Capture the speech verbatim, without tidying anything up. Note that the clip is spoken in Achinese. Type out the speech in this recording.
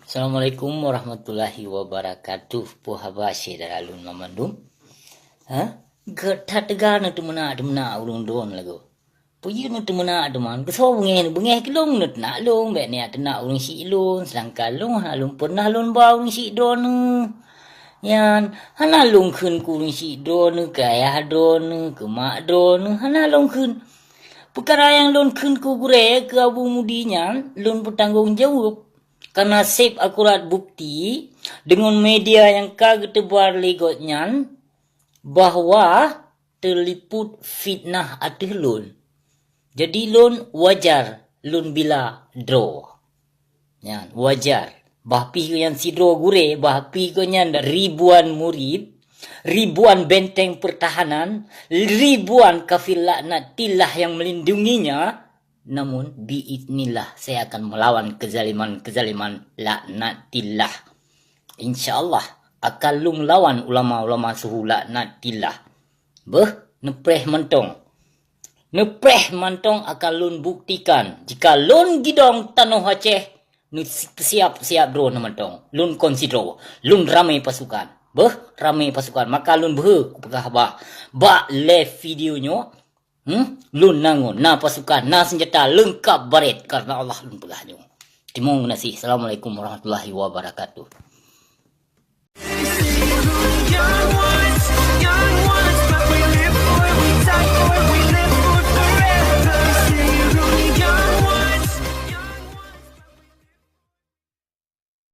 Assalamualaikum warahmatullahi wabarakatuh. Peue haba syedara lôn banmandum? Ha? Gét that teuga neuteumeuna-teumeuna ureuëng droeneuh lagoe. Peue neuteumeuna teuma? Keusoe beungéh, beungéh keu lôn neuteunak lôn, bék neuteunak ureuëng syiek lôn, seudangkan lôn hana lôn pernah lôn ba ureuëng syiek droeneuh. Nyan, hana lôn kheun keu ureuëng syiek droeneuh, keu ayah droeneuh, keu mak droeneuh, hana lôn kheun. Peukara nyang lôn kheun keu gurée, keu Abu Mudi nyan, lôn peutanggong jaweueb. Kareuna seb akurat bukti deungon media nyang ka geuteubar lé gobnyan bahwa teulipot fitnah ateueh lôn. Jadi lôn wajar lôn bila droe. Nyan, wajar. Bah pih gobnyan sidroe gurée, bah pih gobnyan ribuan murid, ribuan benteng pertahanan, ribuan kafir laknatillah yang melindunginya, namun biiznillah saya akan melawan kezaliman-kezaliman laknatillah. Insya Allah akan lôn lawan ulama-ulama suhu laknatillah. Beuh, neupreh mantong. Neupreh mantong akan lôn buktikan. Jika lôn gidong tanoh Aceh, neusiap-siap droeneuh mantong. Lôn kon sidroe. Lôn ramé pasukan. Beuh, ramé pasukan. Maka lôn beuhe kupeugah haba. Bak live video nyoe, hmm? Lôn na ngon, na pasukan, na seunjata leungkap barét. Kareuna Allah lôn peugah nyoe. Teurimong geunaséh. Assalamualaikum warahmatullahi wabarakatuh.